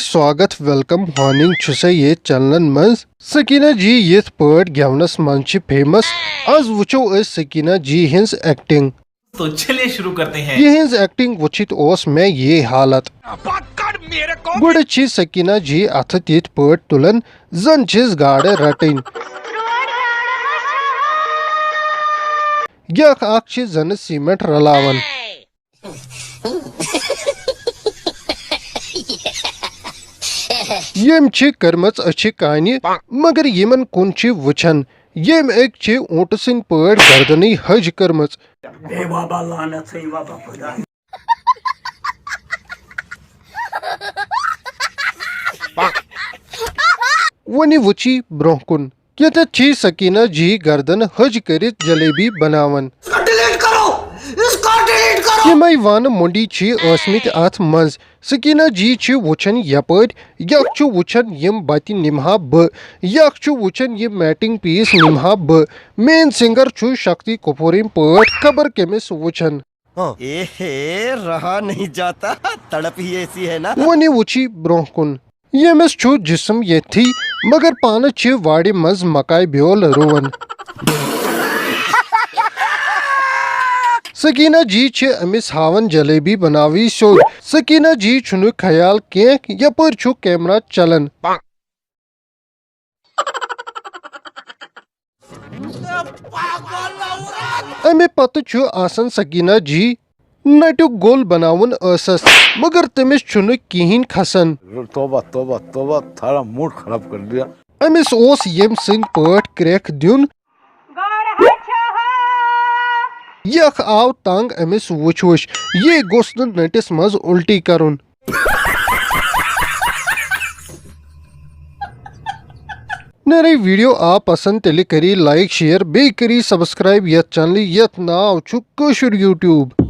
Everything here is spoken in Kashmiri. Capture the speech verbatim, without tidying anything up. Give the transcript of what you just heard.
سواگت، ویلکم، ہارننگ چھُ سا ییٚتھۍ چینلن منٛز۔ سکینہ جی یِتھ پٲٹھۍ گٮ۪ونس منٛز چھِ فیمس، از وٕچھو أسۍ سکینہ جی ہٕنٛز ایکٹنگ۔ تو چلیے شروع کرتے ہیں۔ یِہٕنٛز ایکٹنگ وٕچھِتھ اوس مےٚ یی حالت۔ گۄڈٕ چھِ سکینہ جی اتھٕ تِتھ پٲٹھۍ تُلان زن چھِس گاڈٕ رٹٕنۍ۔ یکھ اکھ چھِ زنہٕ سیمنٹ رلاوان۔ یِم چھِ کٔرمٕژ أچھِ کانہِ، مگر یِمن کُن چھِ وٕچھان۔ ییٚمۍ أکۍ چھِ اوٗنٹہٕ سٕنٛدۍ پٲٹھۍ گردنٕے حج کٔرمٕژ۔ بیٚیہِ وبا لعنت سٕے وبا خۄدا۔ وۄنہِ وٕچھی برٛونٛہہ کُن۔ ییٚتٮ۪تھ چھِ سکینہ جی گردن حج کٔرِتھ جلیبی بناوان۔ ڈیلیٹ کرو، اس کو ڈیلیٹ کرو۔ یِمے وانہٕ مۄنڈی چھِ ٲسمٕتۍ اتھ منٛز۔ سکینہ جی چھِ وٕچھان یپٲرۍ، یکھ چھُ وٕچھان یِم بتہِ نِمہٕ ہا بہٕ، یکھ چھُ وٕچھان یہِ میٹنگ پیس نِمہٕ ہا بہٕ۔ مین سنگر چھُ شکتی کپوٗرٕنۍ پٲٹھۍ خبر کٔمِس وٕچھان۔ اے ہے، رہا نہیں جاتا، تڑپ ہی ایسی ہے نا۔ وۄنہِ وٕچھی برٛونٛہہ کُن۔ ییٚمِس چھُ جسم ییٚتھی، مگر پانہٕ چھِ وارِ منٛز مکاے بیول رُوان۔ سکینہ جی چھِ أمِس ہاوان جلیبی بناوٕنۍ سیوٚد۔ سکینہ جی چھُنہٕ خیال کینٛہہ یپٲرۍ چھُ کیمرہ چلان۔ امہِ پتہٕ چھُ آسان سکینہ جی نٹیُک گوٚل بناوُن ٲسس، مگر تٔمِس چھُنہٕ کِہینۍ کھسان۔ توبہ توبہ توبہ، تھارا موڈ خراب کر دیا۔ أمِس اوس ییٚمہِ سٕنٛدۍ پٲٹھۍ کرٛٮ۪کھ دیُن۔ یکھ آو تنگ أمِس وٕچھ وٕچھ، یے گوٚژھ نہٕ نٔٹِس منٛز الٹی کرُن۔ نرے ویڈیو آو پسند تیٚلہِ کٔرِو لایک شیئر بیٚیہِ کٔرِو سبسکرائب یتھ چینلہِ یتھ ناو چھُ کٲشُر یوٗٹیوب۔